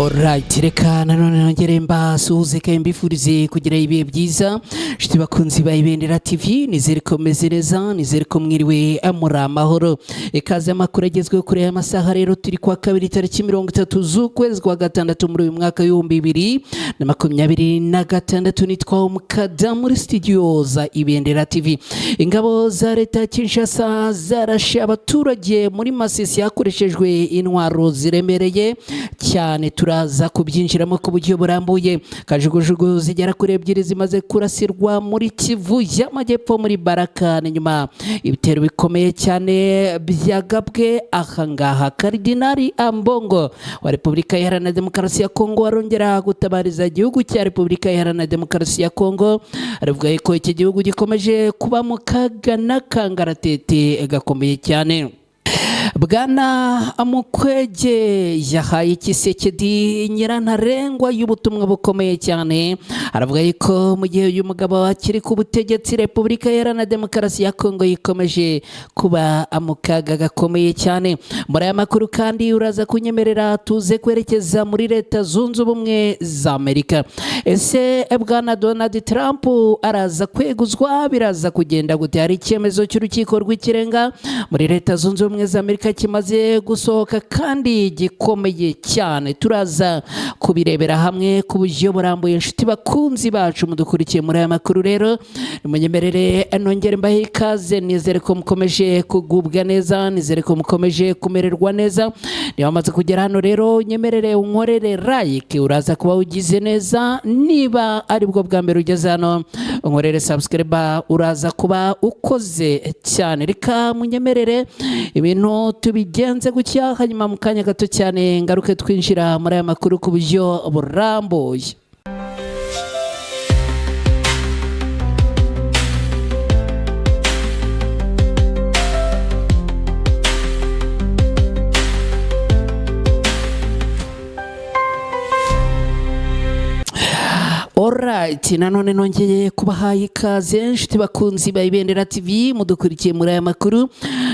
Alright, reka nanone nongere mbasuhuze kandi mbifurize kugira ibihe byiza, nshuti bakunzi ba Ibendera TV. Nizere ko meze neza, nizere ko mwiriwe muri amahoro. Ikaze amakuru agezweho kuri aya masaha. Rero turi kwa kabiri, tariki 30 z'ukwezi kwa gatandatu muri uyu mwaka w'2026. Nitwa Umukada muri studio za Ibendera TV. Ingabo za leta ya Kinshasa zarashe abaturage muri Masisi hakoreshejwe intwaro ziremereye cyane. Turaza kubyinjiramo ku buryo burambuye. Kajugujugu zigera kuri ebyiri zimaze kurasirwa muri Kivu y'Amajyepfo, muri Baraka, ni nyuma ibitero bikomeye cyane byagabwe ahangaha. Karidinali Ambongo wa Repubulika Iharanira Demokarasi ya Kongo arongera gutabariza igihugu cya Repubulika Iharanira Demokarasi ya Kongo, aravuga ko iki gihugu gikomeje kuba mu kaga n'akangaratete gakomeye cyane. Bwana Mukwege yahaye Tshisekedi nyirantarengwa y'ubutumwa bukomeye cyane, aravuga yuko mu gihe uyu mugabo akiri ku butegetsi, Repubulika Iharanira Demokarasi ya Kongo ikomeje kuba mu kaga gakomeye cyane. Muri aya makuru kandi uraza kunyemerera tuze kwerekeza muri Leta Zunze Ubumwe za Amerika. Ese bwana Donald Trump araza kweguzwa? Biraza kugenda gute? Hari icyemezo cy'urukiko rw'ikirenga muri Leta Zunze Ubumwe za Amerika kimaze gusohoka kandi gikomeye cyane. Turaza kubirebera hamwe ku buryo burambuye. Inshuti bakunzi bacu mudukurikiye muri aya makuru, rero nimunyemerere nongere mbahe ikaze. Nizere ko mukomeje kugubwa neza, nizere ko mukomeje kumererwa neza. Niba wamaze kugera hano rero, nyemerere unkorere like, uraza kuba ugize neza. Niba aribwo bwa mbere ugeze hano, unkorere subscribe, uraza kuba ukoze cyane. Reka munyemerere ibintu tubigenze gutya, hanyuma mu kanya gato cyane ngaruke twinjira muri aya makuru ku buryo burambuye. Alright, nanone nongeye kubahaye ikaze, inshuti bakunzi ba Ibendera TV mudukurikiye muri aya makuru.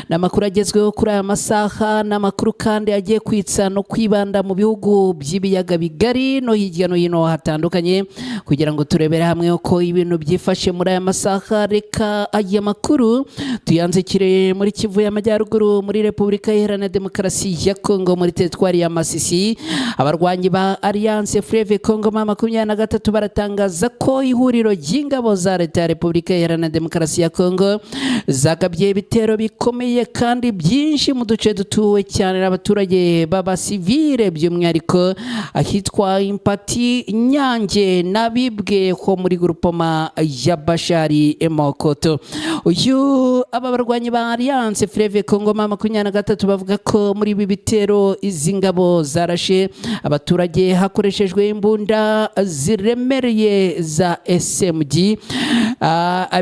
Ni amakuru agezweho kuri aya masaha, ni amakuru kandi agiye kwitsa no kwibanda mu bihugu by'ibiyaga bigari no hirya no hino hatandukanye, kugira ngo turebere hamwe uko ibintu byifashe muri aya masaha. Reka aya makuru tuyanzikire muri Kivu y'Amajyaruguru, muri Repubulika Iharanira Demokarasi ya Kongo, muri teritwari ya Masisi. Abarwanyi ba Alliance Fleuve Congo M23 baratangaza ko ihuriro ry'ingabo za leta ya Repubulika Iharanira Demokarasi ya Kongo zagabye ibitero bikomeye kandi byinshi mu duce dutuwe cyane n'abaturage b'abasivile, by'umwihariko ahitwa Impati, Nyange n'Abibwe ho muri grupoma ya Bashari Mokoto. Uyu aba barwanyi ba Alliance Fleuve Congo M23 bavuga ko muri ibi bitero izi ngabo zarashe abaturage hakoreshejwe imbunda ziremereye za SMG,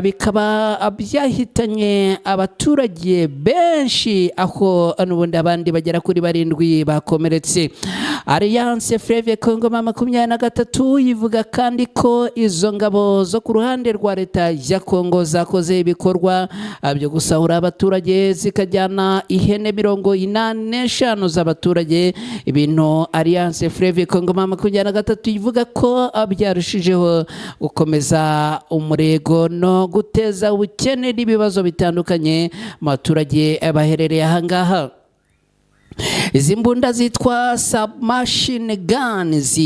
bikaba byahitanye abaturage benshi, aho n'ubundi abandi bagera kuri barindwi bakomeretse. Alliance Fleuve Congo M23 ivuga kandi ko izo ngabo zo ku ruhande rwa leta ya Kongo zakoze ibikorwa byo gusahura abaturage, zikajyana ihene 85 z'abaturage, ibintu Alliance Fleuve Congo M23 ivuga ko byarushijeho gukomeza umurego no guteza ubukene n'ibibazo bitandukanye mu baturage baherereye ahangaha. Izi mbunda zitwa submachine guns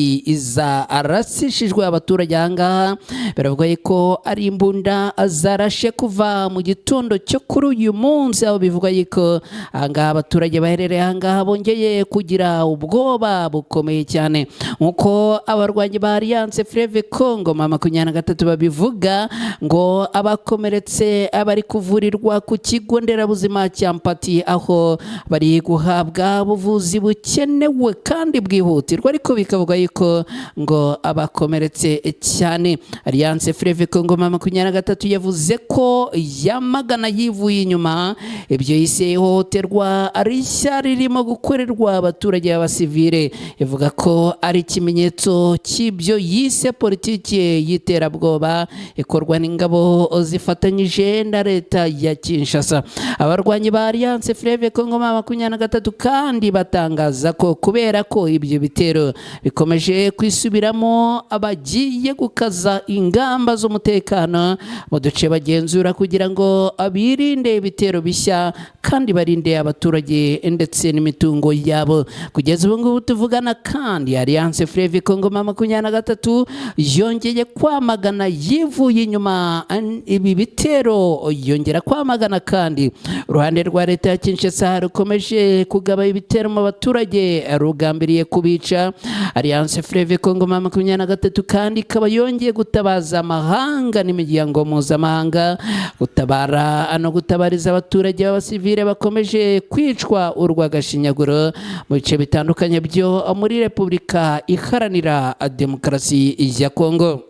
zarasishijwe abaturage ahangaha, biravuga ko ari imbunda zarashe kuva mu gitondo cyo kuri uyu munsi, aho bivuga yuko ahangaha abaturage baherereye ahangaha bongeye kugira ubwoba bukomeye cyane. Nk'uko abarwanyi ba Alliance Fleuve Congo M23 babivuga, ngo abakomeretse bari kuvurirwa ku kigo nderabuzima cya Mpati, aho bari guhabwa ubuvuzi bukenewe kandi bwihutirwa, ariko bikavuga yuko ngo abakomeretse cyane. Alliance Fleuve Congo M23 yavuze ko yamagana yivuye inyuma ibyo yise ihohoterwa rishya ririmo gukorerwa abaturage b'abasivile, ivuga ko ari ikimenyetso cy'ibyo yise politiki y'iterabwoba ikorwa n'ingabo zifatanyije na leta ya Kinshasa. Abarwanyi ba Alliance Fleuve Congo M23 Kandi batangaza ko kubera ko ibyo bitero bikomeje kwisubiramo, bagiye gukaza ingamba z'umutekano mu duce bagenzura kugira ngo birinde ibitero bishya kandi barinde abaturage ndetse n'imitungo yabo. Kugeza ubu ngubu tuvugana kandi, Alliance Fleuve Congo M23 yongeye kwamagana yivuye inyuma ibi bitero, yongera kwamagana kandi uruhande rwa leta ya Kinshasa rukomeje kugaba ibitero mu baturage rugambiriye kubica. Alliance Fleuve Congo M23 kandi ikaba yongeye gutabaza amahanga n'imiryango mpuzamahanga gutabara no gutabariza abaturage b'abasivile bakomeje kwicwa urw'agashinyaguro mu bice bitandukanye byo muri Repubulika Iharanira Demokarasi ya Kongo.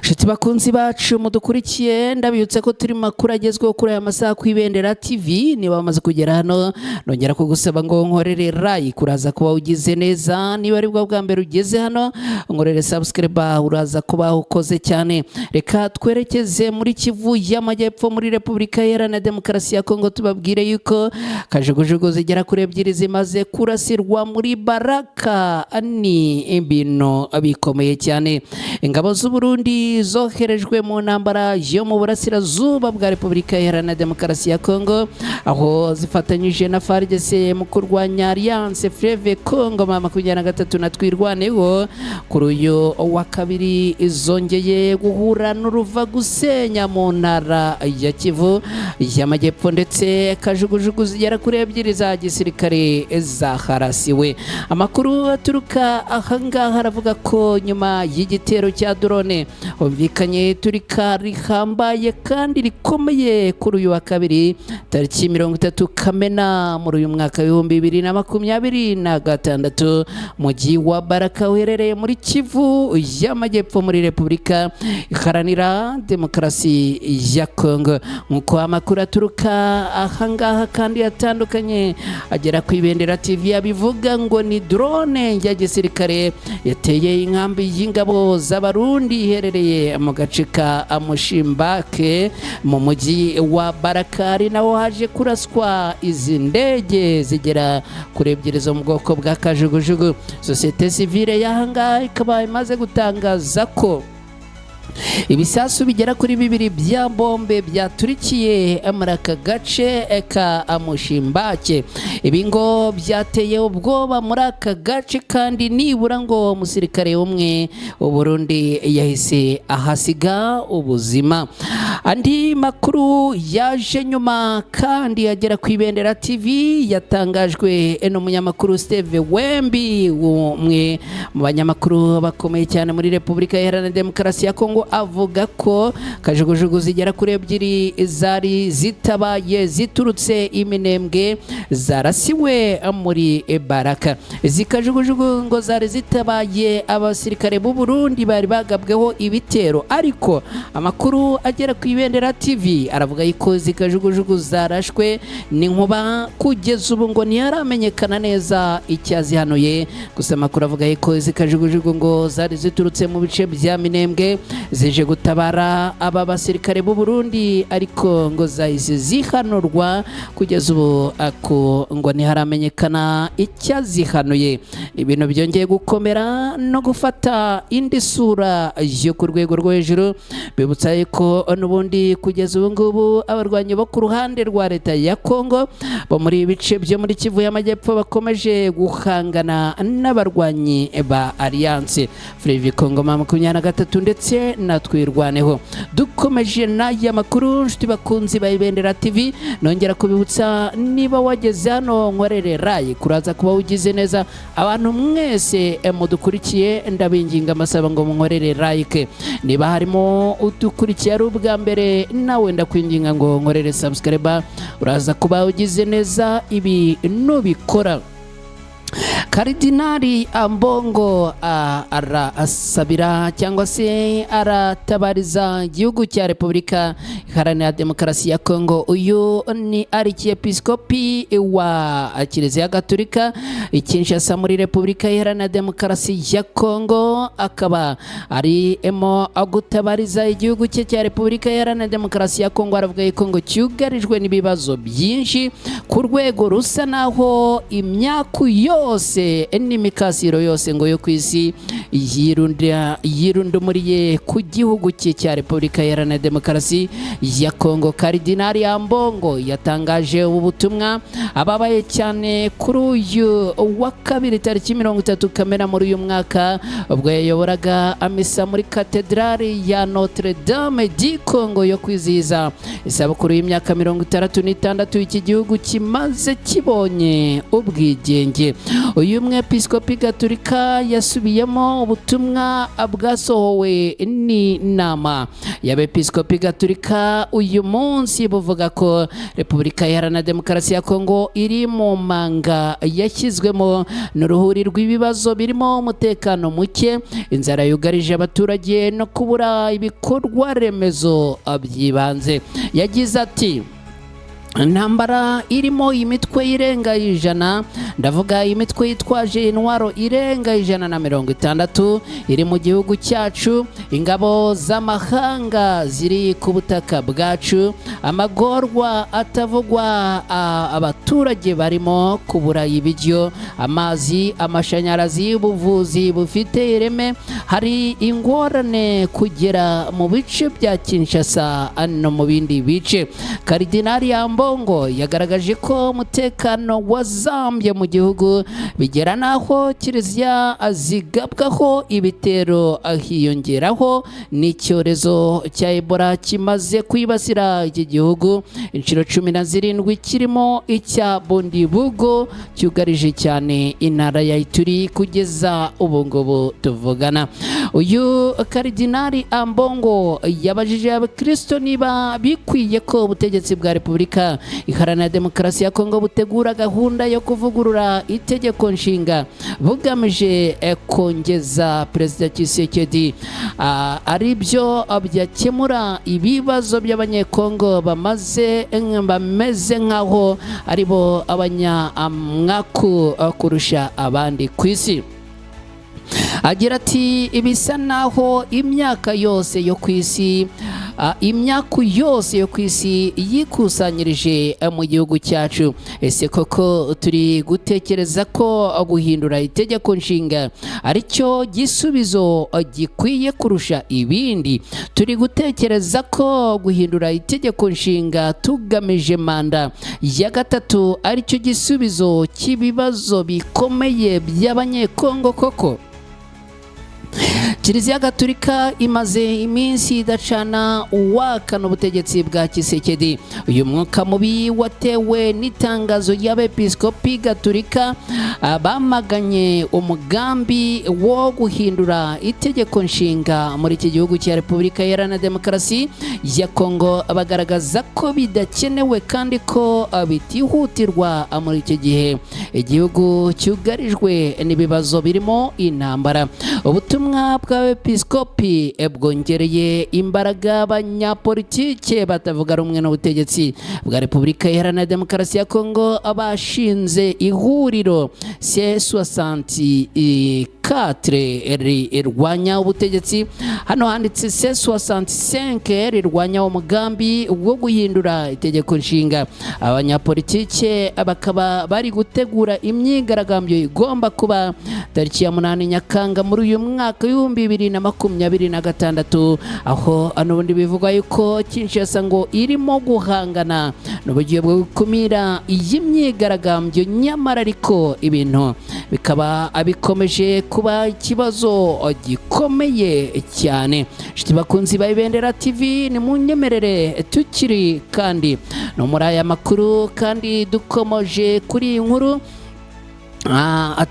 Nshuti bakunzi bacu mudukurikiye, ndabibutsa ko turi mu makuru agezweho kuri aya masaha ku Ibendera TV. Niba wamaze kugera hano, nongera kugusaba ngo nkorere like, uraza kuba ugize neza. Niba ari bwo bwa mbere ugeze hano, nkorere subscribe, uraza kuba ukoze cyane. Reka twerekeze muri Kivu y'Amajyepfo, muri Repubulika Iharanira Demokarasi ya Kongo, tubabwire yuko kajugujugu zigera kuri ebyiri zimaze kurasirwa muri Baraka. Ni ibintu bikomeye cyane. Ingabo z'u Burundi zoherejwe mu ntambara yo mu burasirazuba bwa Repubulika Iharanira Demokarasi ya Kongo, aho zifatanyije na FARDC mu kurwanya Alliance Fleuve Congo M23 na Twirwaneho, kuri uyu wa kabiri zongeye guhura n'uruva gusenya mu ntara ya Kivu y'Amajyepfo, ndetse kajugujugu zigera kuri ebyiri za gisirikare zaharasiwe. Amakuru aturuka ahangaha aravuga ko nyuma y'igitero cya drone humvikanye iturika rihambaye kandi rikomeye kuri uyu wa kabiri tariki 30 Kamena muri uyu mwaka w'2026, mujyi wa Baraka uherereye muri Kivu y'Amajyepfo, muri Repubulika Iharanira Demokarasi ya Kongo. Nk'uko amakuru aturuka ahangaha kandi atandukanye agera ku Ibendera TV abivuga, ngo ni drone ya gisirikare yateye inkambi y'ingabo z'Abarundi iherereye mu gace ka Mushimbake mu mujyi wa Baraka, ari naho haje kuraswa izi ndege zigera kuri ebyiri zo mu bwoko bwa kajugujugu. Sosiyete sivile y'ahangaha ikaba imaze gutangaza ko ibisasu bigera kuri bibiri bya bombe byaturikiye muri aka gace ka Mushimbake. Ibi ngo byateye ubwoba muri aka gace, kandi nibura ngo umusirikare umwe Burundi yahise ahasiga ubuzima. Andi makuru yaje nyuma kandi agera ku Ibendera TV yatangajwe n'umunyamakuru Steve Wembi, umwe mu banyamakuru bakomeye cyane muri Repubulika Iharanira Demokarasi ya Kongo, avuga ko kajugujugu zigera kuri ebyiri zari zitabaye ziturutse Iminembwe zarasiwe muri Baraka. Izi kajugujugu ngo zari zitabaye abasirikare b'u Burundi bari bagabweho ibitero, ariko amakuru agera ku Ibendera TV aravuga yuko izi kajugujugu zarashwe n'inkuba. Kugeza ubu ngo ntiharamenyekana neza icyazihanuye. Gusa amakuru avuga yuko izi kajugujugu ngo zari ziturutse mu bice bya Minembwe zije gutabara aba basirikare b'u Burundi, ariko ngo zahise zihanurwa. Kugeza ubu ako ngo ntiharamenyekana icyazihanuye. Ibintu byongeye gukomera no gufata indi sura yo ku rwego rwo hejuru. Bibutsa ko n'ubundi kugeza ubu ngubu abarwanyi bo ku ruhande rwa leta ya Kongo bo muri ibice byo muri Kivu y'Amajyepfo bakomeje guhangana n'abarwanyi ba Alliance Fleuve Congo M23 ndetse na Twirwaneho. Dukomeje n'aya makuru, nshuti bakunzi ba Ibendera TV, nongera kubibutsa, niba wageze hano nkorere like, uraza kuba ugize neza. Abantu mwese mudukurikiye, ndabinginga amasaba ngo munkorere like. Niba harimo udukurikiye ari ubwa mbere, nawe ndakwinginga ngo nkorere subscribe, uraza kuba ugize neza ibi nubikora. Karidinali Ambongo arasabira cyangwa se aratabariza igihugu cya Repubulika Iharanira Demokarasi ya Kongo. Uyu ni Arkiyepiskopi wa Kiliziya Gatolika i Kinshasa muri Repubulika Iharanira Demokarasi ya Kongo, akaba arimo gutabariza igihugu cye cya Repubulika Iharanira Demokarasi ya Kongo. Aravuga yuko ngo cyugarijwe n'ibibazo byinshi ku rwego rusa naho imyaku yose n'imikasiro yose ngo yo ku isi yirundumuriye ku gihugu cye cya Repubulika Iharanira Demokarasi ya Kongo. Karidinali Ambongo yatangaje ubu butumwa ababaye cyane kuri uyu wa kabiri tariki 30 Kamena muri uyu mwaka, ubwo yayoboraga amisa muri katedrali ya Notre Dame du Congo yo kwizihiza isabukuru y'imyaka 66 iki gihugu kimaze kibonye ubwigenge. Uyu mwepiskopi gatolika yasubiyemo ubutumwa bwasohowe n'inama y'abepiskopi gatolika uyu munsi, buvuga ko Repubulika Iharanira Demokarasi ya Kongo iri mu manga yashyizwemo n'uruhuri rw'ibibazo birimo umutekano muke, inzara yugarije abaturage no kubura ibikorwa remezo by'ibanze. Yagize ati: "Intambara irimo imitwe irenga 100, ndavuga imitwe yitwaje intwaro irenga 160 iri mu gihugu cyacu, ingabo z'amahanga ziri ku butaka bwacu, amagorwa atavugwa abaturage barimo kubura ibiryo, amazi, amashanyarazi, ubuvuzi bufite ireme. Hari ingorane kugera mu bice bya Kinshasa no mu bindi bice." Karidinali Ambongo yagaragaje ko umutekano wazambye mu gihugu bigera n'aho kiliziya zigabwaho ibitero, hiyongeraho n'icyorezo cya Ebola kimaze kwibasira iki gihugu inshuro 17, kirimo icya Bundibugo cyugarije cyane intara ya Ituri kugeza ubu ngubu tuvugana. Uyu Karidinali Ambongo yabajije abakristo niba bikwiye ko ubutegetsi bwa Repubulika Iharanira Demokarasi ya Kongo butegura gahunda yo kuvugurura itegeko nshinga bugamije kongeza Perezida Tshisekedi, ari byo byakemura ibibazo by'Abanyekongo bameze nk'aho ari bo abanyamwaku kurusha abandi ku isi. Agira ati: "Bisa naho imyaka yose yo ku isi, imyaku yose yo ku isi yikusanyirije mu gihugu cyacu. Ese koko turi gutekereza ko guhindura itegeko nshinga aricyo gisubizo gikwiye kurusha ibindi? Turi gutekereza ko guhindura itegeko nshinga tugamije manda ya gatatu aricyo gisubizo cy'ibibazo bikomeye by'Abanyekongo koko?" Kiliziya Gatolika imaze iminsi idacana uwakana ubutegetsi bwa Tshisekedi. Uyu mwuka mubi watewe n'itangazo ry'abepiskopi gatolika bamaganye umugambi wo guhindura itegeko nshinga muri iki gihugu cya Repubulika Iharanira Demokarasi ya Kongo, bagaragaza ko bidakenewe kandi ko bitihutirwa muri iki gihe igihugu cyugarijwe n'ibibazo birimo intambara. Ubutumwa bw'abepiskopi bwongereye imbaraga abanyapolitike batavuga rumwe n'ubutegetsi bwa Repubulika Iharanira Demokarasi ya Kongo bashinze ihuriro C64 rirwanya ubutegetsi. Hano handitse C65 rirwanya umugambi wo guhindura itegeko nshinga. Abanyapolitike bakaba bari gutegura imyigaragambyo igomba kuba tariki ya 8 Nyakanga muri uyu mwaka w'2026, aho n'ubundi bivugwa yuko Kinshasa ngo irimo guhangana n'uburyo bwo gukumira iyi myigaragambyo, nyamara ariko ibintu bikaba bikomeje kuba ikibazo gikomeye cyane. Inshuti bakunzi ba Ibendera TV, ni munyemerere tukiri kandi no muri aya makuru kandi dukomoje kuri iyi nkuru.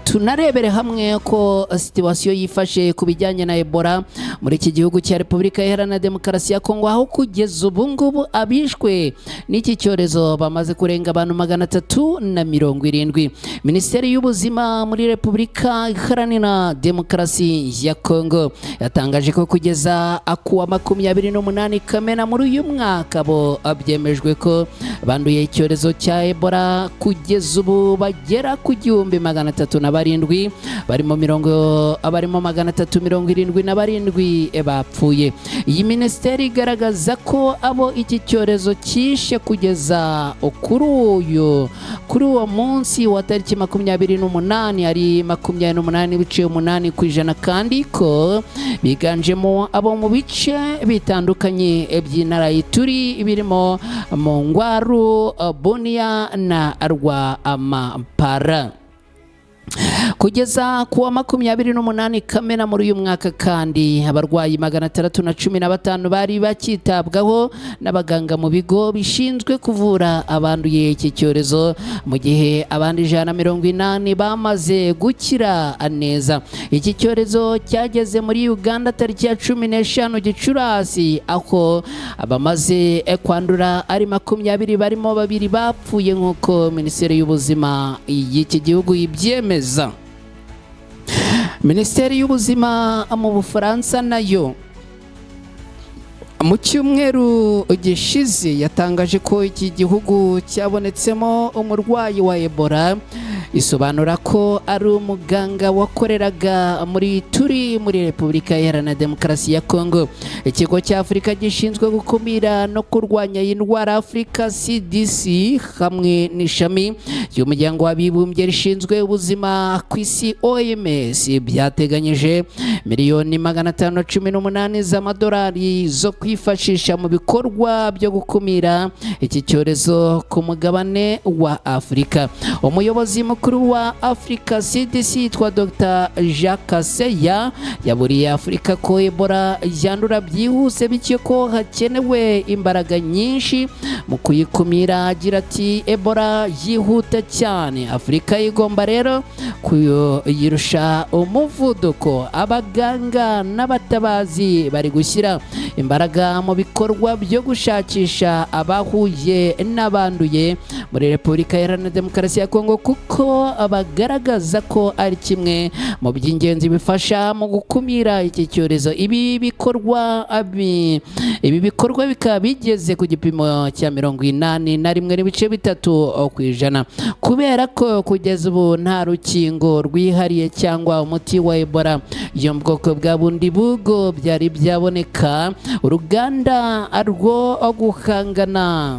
Tunarebere hamwe ko situation yifashe ku bijyanye na Ebola muri iki gihugu cya Repubulika Iharanira Demokarasi ya Kongo, aho kugeza ubu ngubu abishwe n'iki cyorezo bamaze kurenga abantu 370. Minisiteri y'Ubuzima muri Repubulika Iharanira Demokarasi ya Kongo yatangaje ko kugeza kuwa 28 Kamena muri uyu mwaka, bo byemejwe ko banduye icyorezo cya Ebola kugeza ubu bagera ku 1307, barimo 377 bapfuye. Iyi minisiteri igaragaza ko abo iki cyorezo cyishe kugeza kuri uwo munsi wa tariki 28 ari 28.8%, kandi ko biganjemo abo mu bice bitandukanye by'intara y'Ituri birimo Mongwaru, Bunia na Rwampara. Kugeza ku wa 28 Kamena muri uyu mwaka kandi, abarwayi 615 bari bakitabwaho n'abaganga mu bigo bishinzwe kuvura abanduye iki cyorezo, mu gihe abandi 180 bamaze gukira neza. Iki cyorezo cyageze muri Uganda tariki ya 15 Gicurasi, aho abamaze kwandura ari 20, barimo babiri bapfuye, nk'uko Minisiteri y'Ubuzima y'iki gihugu ibyemeza. Minisiteri y'Ubuzima mu Bufaransa nayo mu cyumweru gishize yatangaje ko iki gihugu cyabonetsemo umurwayi wa Ebola, isobanura ko ari umuganga wakoreraga muri Turi muri Repubulika Iharanira Demokarasi ya Kongo. Ikigo cya Afurika gishinzwe gukumira no kurwanya iyi ndwara, Afurika CDC, hamwe n'ishami ry'Umuryango w'Abibumbye rishinzwe ubuzima ku isi, OMS, byateganyije miliyoni 518 z'amadolari zo kwifashisha mu bikorwa byo gukumira iki cyorezo ku mugabane wa Afurika. Umuyobozi mukuru wa Afurika CDC yitwa Dr Jacques Kaseya yaburiye Afurika ko Ebola yandura byihuse, bityo ko hakenewe imbaraga nyinshi mu kuyikumira. Agira ati: "Ebola yihuta cyane, Afurika igomba rero kuyirusha umuvuduko. Abaganga n'abatabazi bari gushyira imbaraga mu bikorwa byo gushakisha abahuye n'abanduye muri Repubulika Iharanira Demokarasi ya Kongo, kuko bagaragaza ko ari kimwe mu by'ingenzi bifasha mu gukumira iki cyorezo." Ibi bikorwa bikaba bigeze ku gipimo cya 81.3%. Kubera ko kugeza ubu nta rukingo rwihariye cyangwa umuti wa Ebola yo mu bwoko bwa Bundibugyo byari byaboneka, uruganda rwo guhangana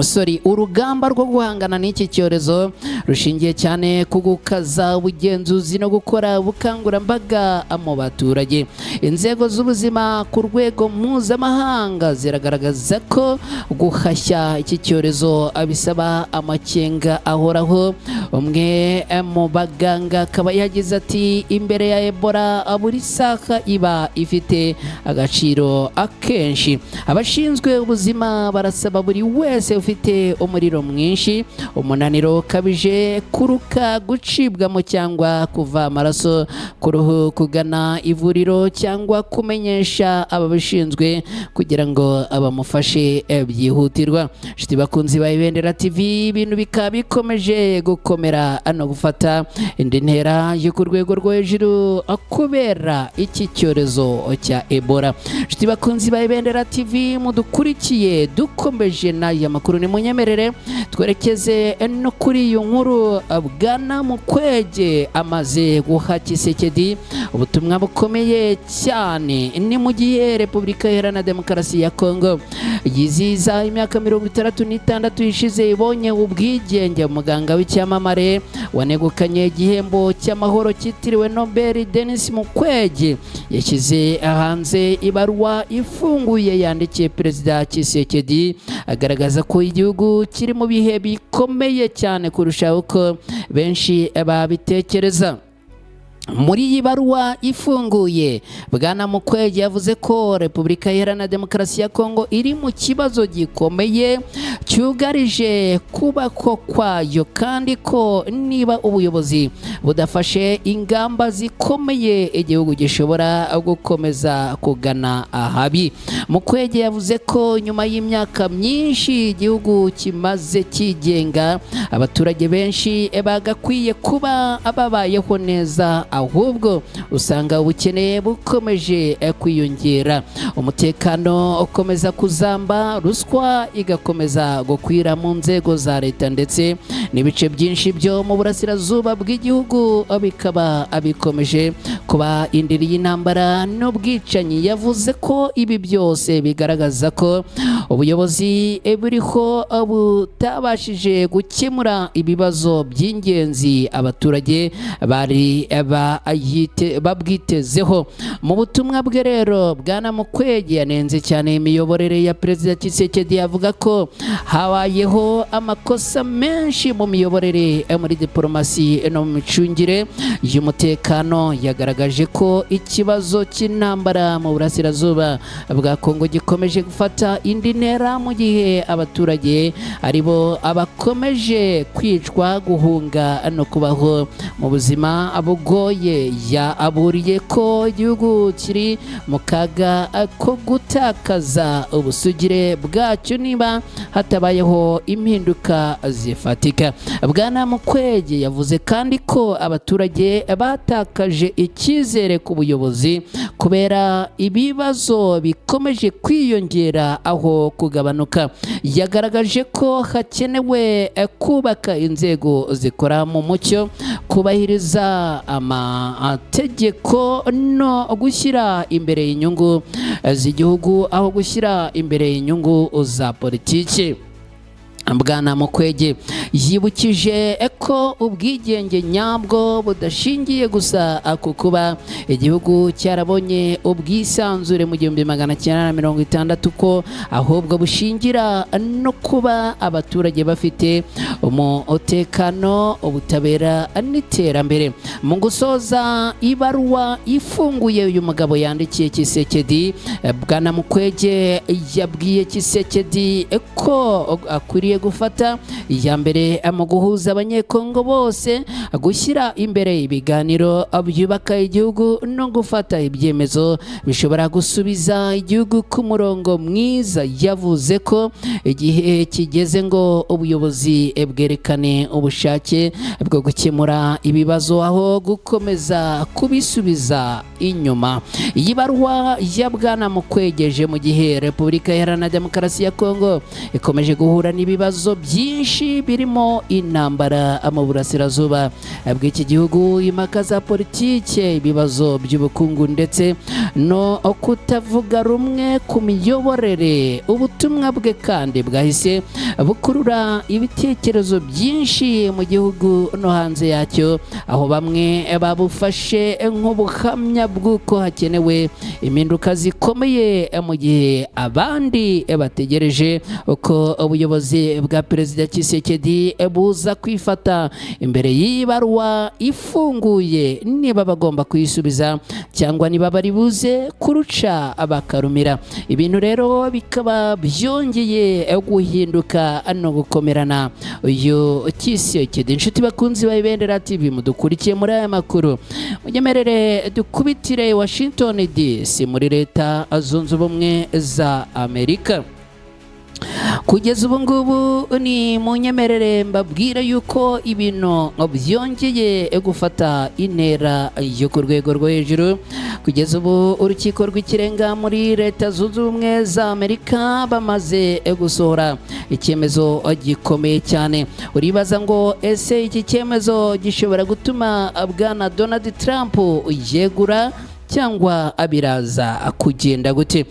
sorry urugamba rwo guhangana n'iki cyorezo rushingiye cyane ku gukaza ubugenzuzi no gukora ubukangurambaga mu baturage. Inzego z'ubuzima ku rwego mpuzamahanga ziragaragaza ko guhashya iki cyorezo bisaba amakenga ahoraho. Umwe mu baganga akaba yagize ati: "Imbere ya Ebola, buri saha iba ifite agaciro akenshi." Abashinzwe ubuzima barasaba buri wese ufite umuriro mwinshi, umunaniro ukabije, kuruka, gucibwamo cyangwa kuva amaraso ku ruhu kugana ivuriro cyangwa kumenyesha ababishinzwe kugira ngo bamufashe byihutirwa. Inshuti bakunzi ba Ibendera TV, ibintu bikaba bikomeje gukomera no gufata indi ntera yo ku rwego rwo hejuru kubera iki cyorezo cya Ebola. Inshuti bakunzi ba Ibendera TV mudukurikiye, dukomeje n'aya makuru, nimunyemerere twerekeze no kuri iyo nkuru. Bwana Mukwege amaze guha Tshisekedi ubutumwa bukomeye cyane. Ni mu gihe Repubulika Iharanira Demokarasi ya Kongo yizihiza imyaka 66 ishize ibonye ubwigenge, umuganga w'icyamamare wanegukanye igihembo cy'amahoro cyitiriwe Nobel, Denis Mukwege, yashyize hanze ibaruwa ifunguye yandikiye Perezida Tshisekedi, agaragaza ko igihugu kiri mu bihe bikomeye cyane kurusha uko benshi babitekereza. Muri iyi baruwa ifunguye, Bwana Mukwege yavuze ko Repubulika Iharanira Demokarasi ya Kongo iri mu kibazo gikomeye cyugarije kubako kwayo, kandi ko niba ubuyobozi budafashe ingamba zikomeye, igihugu gishobora gukomeza kugana ahabi. Mukwege yavuze ko nyuma y'imyaka myinshi igihugu kimaze kigenga, abaturage benshi bagakwiye kuba babayeho neza, ahubwo usanga ubukene bukomeje kwiyongera, umutekano ukomeza kuzamba, ruswa igakomeza gukwira mu nzego za leta, ndetse n'ibice byinshi byo mu burasirazuba bw'igihugu bikaba bikomeje kuba indiri y'intambara n'ubwicanyi. Yavuze ko ibi byose bigaragaza ko ubuyobozi buriho butabashije gukemura ibibazo by'ingenzi abaturage bari babwitezeho. Mu butumwa bwe rero, Bwana Mukwege yanenze cyane imiyoborere ya Perezida Tshisekedi, avuga ko habayeho amakosa menshi mu miyoborere, muri diporomasi no mu micungire y'umutekano. Yagaragaje ko ikibazo cy'intambara mu burasirazuba bwa Kongo gikomeje gufata indi ntera, mu gihe abaturage aribo abakomeje kwicwa, guhunga no kubaho mu buzima bugoye. Yaburiye ko igihugu kiri mu kaga ko gutakaza ubusugire bwacyo niba hatabayeho impinduka zifatika. Bwana Mukwege yavuze kandi ko abaturage batakaje icyizere ku buyobozi kubera ibibazo bikomeje kwiyongera aho kugabanuka. Yagaragaje ko hakenewe kubaka inzego zikora mu mucyo, kubahiriza amategeko no gushyira imbere inyungu z'igihugu aho gushyira imbere inyungu za politiki. Bwana Mukwege yibukije ko ubwigenge nyabwo budashingiye gusa ku kuba igihugu cyarabonye ubwisanzure mu 1960, ko ahubwo bushingira no kuba abaturage bafite umutekano, ubutabera n'iterambere. Mu gusoza ibaruwa ifunguye uyu mugabo yandikiye Tshisekedi, Bwana Mukwege yabwiye Tshisekedi ko akwiriye gufata iya mbere mu guhuza Abanyekongo bose, gushyira imbere ibiganiro byubaka igihugu no gufata ibyemezo bishobora gusubiza igihugu ku murongo mwiza. Yavuze ko igihe kigeze ngo ubuyobozi bwerekane ubushake bwo gukemura ibibazo aho gukomeza kubisubiza inyuma. Iyi baruwa ya Bwana Mukwegeje mu gihe Repubulika Iharanira Demokarasi ya Kongo ikomeje guhura n'ibibazo byinshi, birimo intambara mu burasirazuba bw'iki gihugu, impaka za politike, ibibazo by'ubukungu ndetse no kutavuga rumwe ku miyoborere. Ubutumwa bwe kandi bwahise bukurura ibitekerezo byinshi mu gihugu no hanze yacyo, aho bamwe babufashe nk'ubuhamya bw'uko hakenewe impinduka zikomeye, mu gihe abandi bategereje uko ubuyobozi bwa Perezida Tshisekedi buza kwifata imbere y'iyi baruwa ifunguye, niba bagomba kuyisubiza cyangwa niba bari buze kuruca bakarumira. Ibintu rero bikaba byongeye guhinduka no gukomerana uyu Tshisekedi. Inshuti bakunzi ba Ibendera TV mudukurikiye muri aya makuru, munyemerere dukubitire Washington DC muri Leta Zunze Ubumwe za Amerika. Kugeza ubu ngubu ni munyemerere mbabwira yuko ibintu byongeye gufata intera yo ku rwego rwo hejuru. Kugeza ubu Urukiko rw'Ikirenga muri Leta Zunze Ubumwe za Amerika bamaze gusohora icyemezo gikomeye cyane. Uribaza ngo ese iki cyemezo gishobora gutuma Bwana Donald Trump yegura, cyangwa abiraza kugenda gute?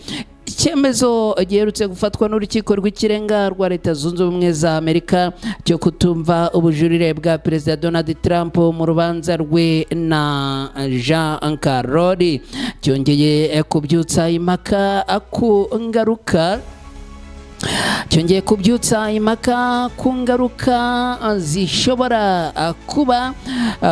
Icyemezo giherutse gufatwa n'Urukiko rw'Ikirenga rwa Leta Zunze Ubumwe za Amerika cyo kutumva ubujurire bwa Perezida Donald Trump mu rubanza rwe na Jean Carroll cyongeye kubyutsa impaka ku ngaruka Cyongeye kubyutsa impaka ku ngaruka zishobora kuba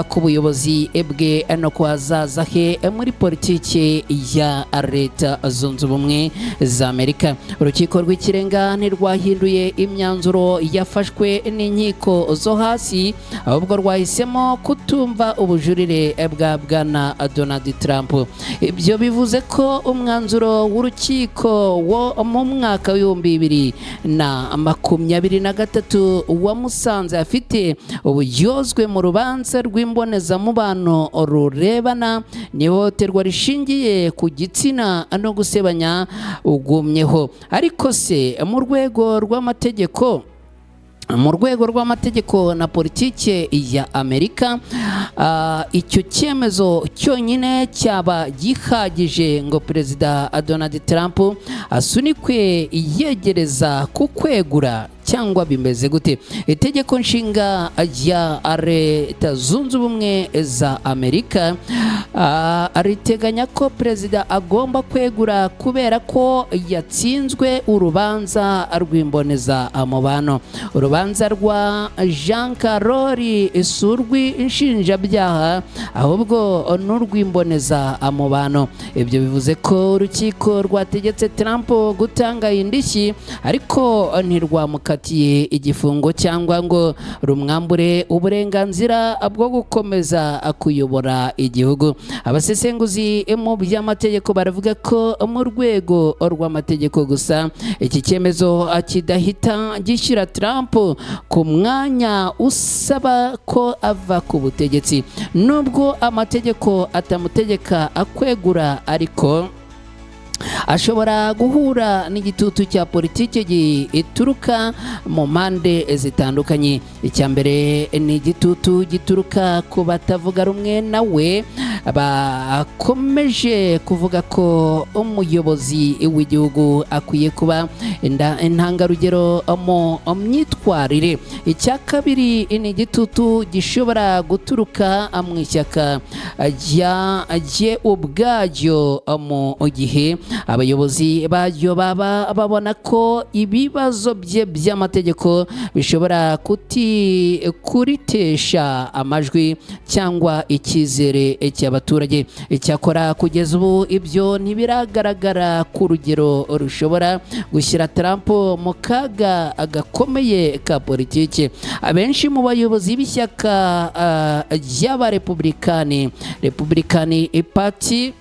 ku buyobozi bwe no ku hazaza he muri politiki ya Leta Zunze Ubumwe za Amerika. Urukiko rw'Ikirenga ntirwahinduye imyanzuro yafashwe n'inkiko zo hasi, ahubwo rwahisemo kutumva ubujurire bwa Bwana Donald Trump. Ibyo bivuze ko umwanzuro w'urukiko wo mu mwaka w'2023 wamusanze afite uburyozwe mu rubanza rw'imbonezamubano rurebana n'ihohoterwa rishingiye ku gitsina no gusebanya ugumyeho. Ariko se mu rwego rw'amategeko na politiki ya Amerika, icyo cyemezo cyonyine cyaba gihagije ngo Perezida Donald Trump asunikwe yegereza ku kwegura, cyangwa bimeze gute? Itegeko Nshinga rya Leta Zunze Ubumwe za Amerika riteganya ko perezida agomba kwegura kubera ko yatsinzwe urubanza rw'imbonezamubano. Urubanza rwa Jean Carroll si urw'inshinjabyaha, ahubwo ni urw'imbonezamubano. Ibyo bivuze ko urukiko rwategetse Trump gutanga indishyi, ariko ntirwamukatiye igifungo cyangwa ngo rumwambure uburenganzira bwo gukomeza kuyobora igihugu. Abasesenguzi mu by'amategeko baravuga ko mu rwego rw'amategeko gusa, iki cyemezo kidahita gishyira Trump ku mwanya usaba ko ava ku butegetsi. Nubwo amategeko atamutegeka kwegura, ariko ashobora guhura n'igitutu cya politiki gituruka mu mpande zitandukanye. Icya mbere ni igitutu gituruka ku batavuga rumwe nawe, bakomeje kuvuga ko umuyobozi w'igihugu akwiye kuba intangarugero mu myitwarire. Icya kabiri ni igitutu gishobora guturuka mu ishyaka rye ubwaryo, mu gihe abayobozi baryo baba babona ko ibibazo bye by'amategeko bishobora kuritesha amajwi cyangwa icyizere cy'abaturage. Icyakora kugeza ubu ibyo ntibiragaragara ku rugero rushobora gushyira Trump mu kaga gakomeye ka politiki. Abenshi mu bayobozi b'ishyaka ry'Abarepublikani, Republican Party,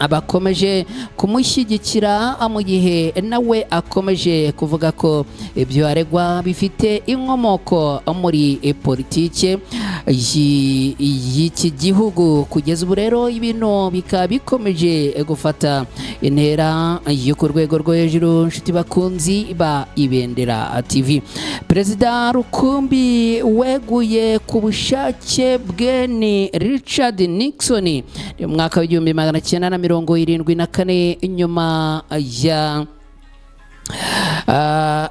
abakomeje kumushyigikira, mu gihe nawe akomeje kuvuga ko ibyo aregwa bifite inkomoko muri politike y'iki gihugu. Kugeza ubu rero ibintu bikaba bikomeje gufata intera yo ku rwego rwo hejuru. Inshuti bakunzi ba Ibendera TV, perezida rukumbi weguye ku bushake bwe ni Richard Nixon mu mwaka w'1974,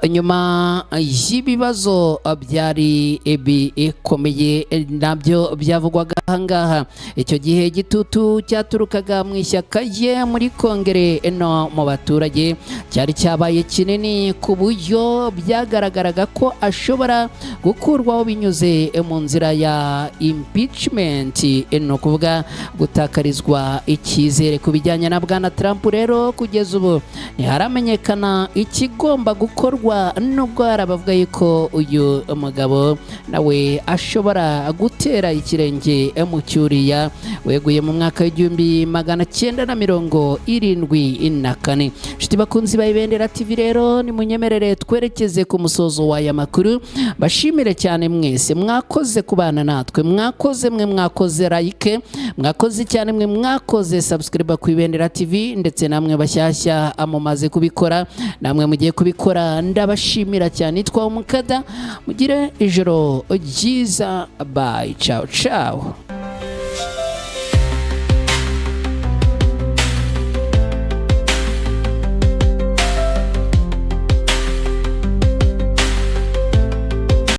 nyuma y'ibibazo byari bikomeye nabyo byavugwaga ahangaha. Icyo gihe igitutu cyaturukaga mu ishyaka rye, muri Kongere no mu baturage cyari cyabaye kinini, ku buryo byagaragaraga ko ashobora gukurwaho binyuze mu nzira ya impeachment, ni ukuvuga gutakarizwa icyizere. Ku bijyanye na Bwana Trump rero, kugeza ubu ntiharamenyekana ikigomba gukorwa, nubwo hari abavuga yuko uyu mugabo nawe ashobora gutera ikirenge mu cyuriya weguye mu mwaka w'1974. Inshuti bakunzi ba Ibendera TV rero, nimunyemerere twerekeze ku musozo w'aya makuru. Bashimire cyane mwese mwakoze kubana natwe, mwakoze mwe mwakoze like, mwakoze cyane mwe mwakoze subscribe ku Ibendera TV, ndetse namwe bashyashya mumaze kubikora, namwe mugiye kubikora, ndabashimira cyane. Nitwa Umukada, mugire ijoro ryiza. Bye, ciao ciao.